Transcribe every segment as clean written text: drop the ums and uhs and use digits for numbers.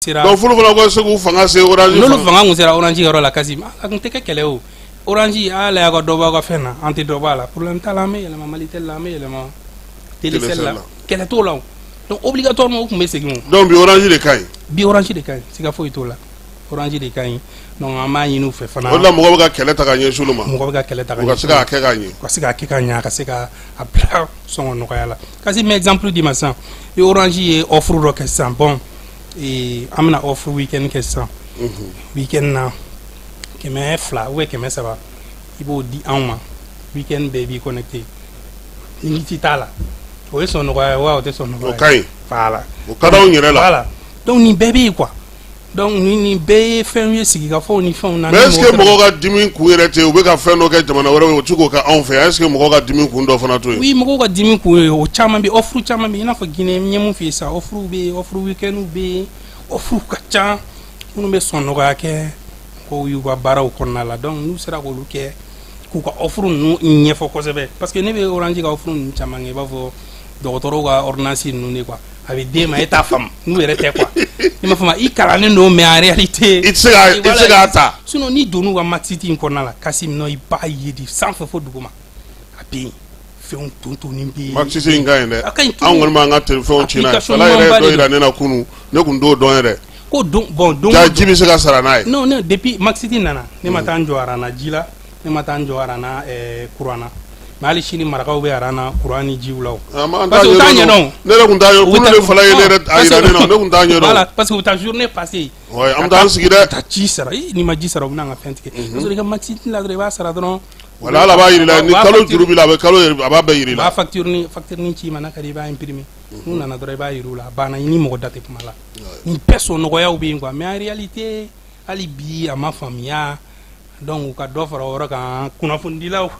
Sera Donc f'olu fana ka se k'u fanga se Orange. N'olu fanga kun sera Orange yɔrɔ la, Kassim, a kun tɛ kɛ kɛlɛ o. Orange, a y'a lajɛ a ka dɔ bɔ aw ka fɛn na, an tɛ dɔ bɔ a la, problème t'a la, an bɛ yɛlɛma Malitel la, an bɛ yɛlɛma Telecel la, kɛlɛ t'o la o. Donc obligatoirement o tun bɛ segin o. Donc bi Orange de ka ɲi. Bi Orange de ka ɲi, siga foyi t'o la, Orange de ka ɲi. Donc an b'a ɲini u fɛ fana. O de la mɔgɔw bɛ ka kɛlɛ ta ka ɲɛsin olu ma. Mɔgɔ bɛ ka kɛlɛ ta ka U ka se k'a kɛ ka ɲɛ. U ka se k'a kɛ ka ɲɛ, a ka se ka a bila sɔngɔ nɔgɔya la. Kassim, n bɛ exemple d'i ma sisan. I Orange ye offre dɔ kɛ sisan, bon, an bɛna offre week-end kɛ sisan. Week-end na, 200 ou bien 300, i b'o di anw ma, week-end bɛɛ b'i connecté, limite t'a la. O ye sɔn nɔgɔya ye wa o tɛ sɔn nɔgɔya ye? O ka ɲi. Voilà. O ka d'anw yɛrɛ la. Voilà, donc nin bɛɛ bɛ yen quoi. Donc nin bɛɛ ye fɛnw ye, sigikafɔw ni fɛnw na. Mais est ce que mɔgɔw ka dimi kun yɛrɛ tɛ u bɛ ka fɛn dɔ kɛ jamana wɛrɛw ye, o tɛ k'o kɛ anw fɛ yan? Est ce que mɔgɔw ka dimi kun dɔ fana t'o ye? Oui, mɔgɔw ka dimi kun ye o caman bɛ, offre caman bɛ yen, i n'a fɔ Guinée, n ye mun f'i ye sisan, offre bɛ yen, offre week-end bɛ yen, offre ka ca minnu bɛ sɔn nɔgɔya kɛ mɔgɔw y'u ka baaraw kɔnɔna la. Donc n'u sera k'olu kɛ, k'u ka offre ninnu ɲɛfɔ kosɛbɛ, parce que ne bɛ Orange ka offre ninnu caman kɛ, i b'a fɔ dɔgɔtɔrɔw ka ordonnance ninnu de quoi, a bɛ d'e ma, e t'a faamu, n'u yɛrɛ tɛ quoi, i m'a faamu, i kalannen don, mais en réalité i tɛ se k'a ta. Sinon n'i donn'u ka Maxit in kɔnɔna la, Kassim, non, i b'a ye de sanfɛ fo duguma, a bɛ yen, fɛnw tontonin bɛ yen. Maxit in ka ɲi dɛ. A ka ɲi. Anw kɔni b'an ka fɛnw ci n'a ye. Fala yɛrɛ ye dɔ yira ne na kunun, ne tun t'o dɔn yɛrɛ. Ko don, bon, don. Ja ji bɛ se ka sara n'a ye. Non, ne, depuis Maxit nana, ne ma taa n jɔ rang na ji la, ne ma taa n jɔ rang na courant na, mais hali sini marakaw bɛ rang na courant ni jiw la o. Parce que u t'a ɲɛdɔn. Ne yɛrɛ tun t'a ɲɛdɔn, kunun de Fala ye ne yɛrɛ a yira ne na, ne tun t'a ɲɛdɔn. Voilà, parce que u bɛ taa journée passer. Ouais, an bɛ taa an sigi dɛ. Ka taa ji sara, n'i ma ji sara, u bɛna an ka fɛn tigɛ. Parce que i ka Maxit la dɔrɔn, i b'a sara dɔrɔn. Wala ala b'a yir'i la ni kalo juru b'i la, a bɛ kalo, a b'a bɛɛ yir'i la. U b'a facture ni ci ma, n'a ka di i b'a imprimer. N'u nana dɔrɔn, i b'a yir'u la, a banna, i ni mɔgɔ da tɛ kuma la. Nin bɛɛ sɔn nɔgɔyaw bɛ yen quoi, mais en réalité hali bi a ma faamuya. Donc u ka dɔ fara o yɔrɔ kan, kunnafonidilaw,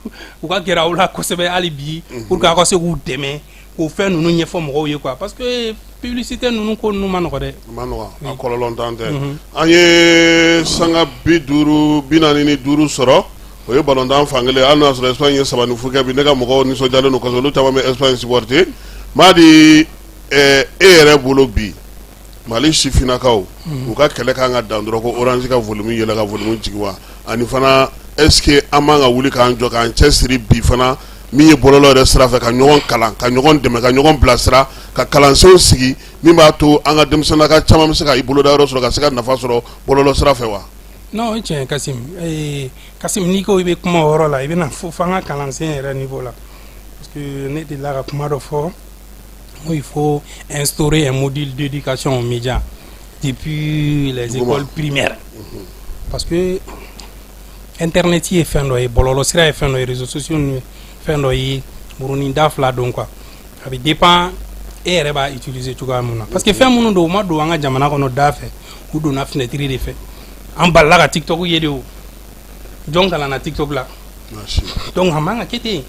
u ka gɛrɛ aw la kosɛbɛ hali bi, pour que aw ka se k'u dɛmɛ k'o fɛn ninnu ɲɛfɔ mɔgɔw ye quoi, parce que publicité ninnu ko ninnu ma nɔgɔ dɛ. A ma nɔgɔ, a kɔlɔlɔntan tɛ. An ye sanga 50, 45 sɔrɔ, o ye balontan fankelen. Hali n'a sɔrɔ Espagne ye 3-0 kɛ bi, ne ka mɔgɔw nisɔndiyalen don kosɛbɛ, olu caman bɛ Espagne supporter. Madi, e yɛrɛ bolo bi, Mali sifinnakaw, u ka kɛlɛ kan ka dan dɔrɔn ko Orange ka volume yɛlɛ, ka volume jigin wa? Ani fana, est ce que an man ka wuli k'an jɔ, k'an cɛ siri bi fana, min ye bɔlɔlɔ yɛrɛ sira fɛ, ka ɲɔgɔn kalan, ka ɲɔgɔn dɛmɛ, ka ɲɔgɔn bilasira, ka kalansenw sigi min b'a to an ka denmisɛnninka caman bɛ se ka i boloda yɔrɔ sɔrɔ, ka se ka nafa sɔrɔ bɔlɔlɔ sira fɛ wa? Non, o ye tiɲɛ ye, Kassim. Kassim, n'i ko i bɛ kuma o yɔrɔ la, i bɛna fo f'an ka kalansen yɛrɛ niveau la, parce que ne delila ka kuma dɔ fɔ ko il faut instaurer un module d'éducation aux médias depuis les écoles primaires, parce que internet ye fɛn dɔ ye, bɔlɔlɔ sira ye fɛn dɔ ye, réseaux sociaux ye fɛn dɔ ye, murunin da fila don quoi. A bɛ dépend e yɛrɛ b'a utiliser cogoya mun na, parce que fɛn minnu don, u ma don an ka jamana kɔnɔ da fɛ, u donna fenêtre de fɛ. An balila ka TikTok ye de, o jɔn kalanna TikTok la? Donc a man ka kɛ ten.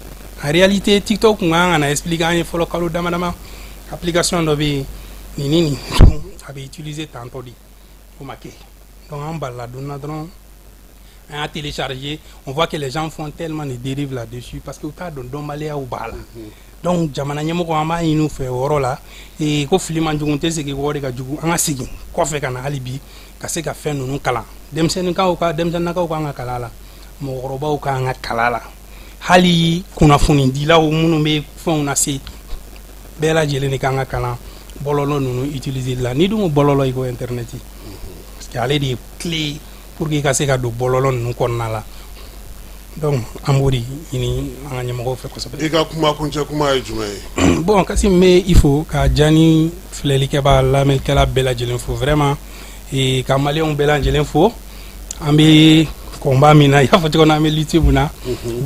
En réalité, TikTok kun kan ka na expliquer an ye fɔlɔ kalo dama dama, application dɔ bɛ yen, nin ni nin, a bɛ utiliser tantɔ de, o ma kɛ. Donc an balila donna dɔrɔn, an y'a télécharger, on voit que les gens font tellement de dérives là-dessus, parce que u t'a dɔn, dɔnbaliyaw b'a la. Donc jamana ɲɛmɔgɔ, an b'a ɲini u fɛ o yɔrɔ la, ko fili man jugu, tɛ segin kɔ de ka jugu. An ka segin kɔfɛ ka na hali bi, ka se ka fɛn ninnu kalan denmisɛnninkaw ka, denmisɛnninakaw kan ka kalan la, mɔgɔkɔrɔbaw kan ka kalan la, hali kunnafonidilaw minnu bɛ fɛnw lase, bɛɛ lajɛlen de kan ka kalan bɔlɔlɔ ninnu utiliser la. N'i dun ko bɔlɔlɔ, i ko internet, parce que ale de ye clé pour que i ka se ka don bɔlɔlɔ ninnu kɔnɔna la. Donc an b'o de ɲini an ka ɲɛmɔgɔw fɛ kosɛbɛ. I ka kuma kuncɛ kuma ye jumɛn ye? Bon, Kassim, n bɛ i fo ka Jani filɛlikɛbaa, lamɛnnikɛla bɛɛ lajɛlen fo vraiment, ka maliyɛnw bɛɛ lajɛlen fo. An bɛ combat min na, i y'a fɔ cogo min na, an bɛ lutte mun na,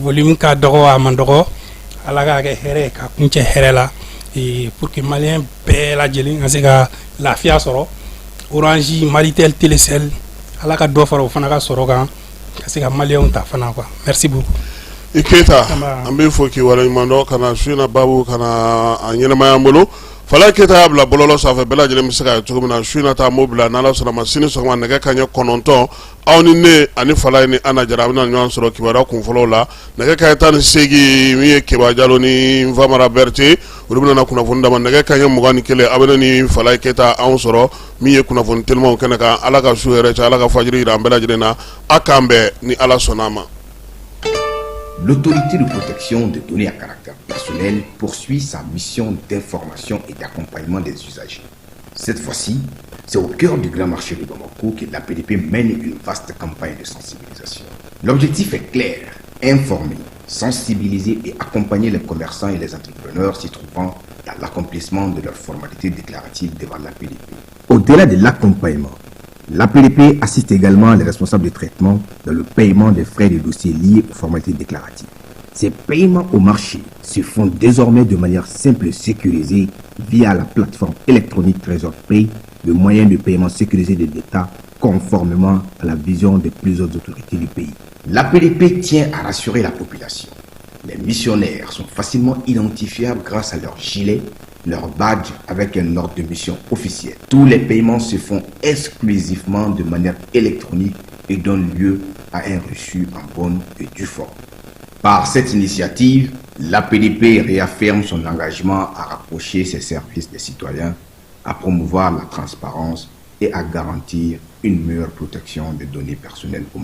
volume ka dɔgɔ, a man dɔgɔ, Ala k'a kɛ hɛrɛ ye, ka kuncɛ hɛrɛ la, pour que maliyɛn bɛɛ lajɛlen ka se ka lafiya sɔrɔ. Orange, Malitel, Telecel, Ala ka dɔ fara o fana ka sɔrɔ kan, ka se ka maliyɛnw ta fana quoi. Merci beaucoup. I Keyita, an b'i fo k'i waleɲuman dɔn ka na su in na baabu ka na a ɲɛnamaya an bolo. Falaye Keyita y'a bila bɔlɔlɔ sanfɛ, bɛɛ lajɛlen bɛ se k'a ye cogo min na. Su in na ta, an b'o bila n'Ala sɔnna ma sini sɔgɔma nɛgɛ kanɲɛ 9, aw ni ne ani Falaye ni Ana Jara, an bɛna ɲɔgɔn sɔrɔ kibaruya kun fɔlɔw la nɛgɛ kanɲɛ 18, min ye Keba Jalo ni Famara Berete. Olu bɛna kunnafoni d'a ma nɛgɛ kanɲɛ 21. A bɛ ni Falaye Keyita anw sɔrɔ min ye kunnafoni telimanw kɛnɛ kan. Ala ka su hɛrɛ cɛ, Ala ka fajiri jira an bɛɛ lajɛlen na. A k'an bɛn ni Ala sɔnna a ma. L'autorité de protection des données à caractère personnel poursuit sa mission d'information et d'accompagnement des usagers. Cette fois-ci, c'est au cœur du grand marché de Bamako que l'APDP mène une vaste campagne de sensibilisation. L'objectif est clair, informer, sensibiliser et accompagner les commerçants et les entrepreneurs s'y trouvant dans l'accomplissement de leurs formalités déclaratives devant l'APDP. Au-delà de l'accompagnement, l'APDP assiste également les responsables de traitement dans le paiement des frais de dossier liés aux formalités déclaratives. Ces paiements au marché se font désormais de manière simple et sécurisée via la plateforme électronique Trésor Pay, le moyen de paiement sécurisé de l'État conformément à la vision des plus hautes autorités du pays. L'APDP tient à rassurer la population. Les missionnaires sont facilement identifiables grâce à leur gilet, leur badge avec un ordre de mission officiel. Tous les paiements se font exclusivement de manière électronique et donnent lieu à un reçu en bonne et due forme. Par cette initiative, l'APDP réaffirme son engagement à rapprocher ses services des citoyens, à promouvoir la transparence et à garantir une meilleure protection des données personnelles au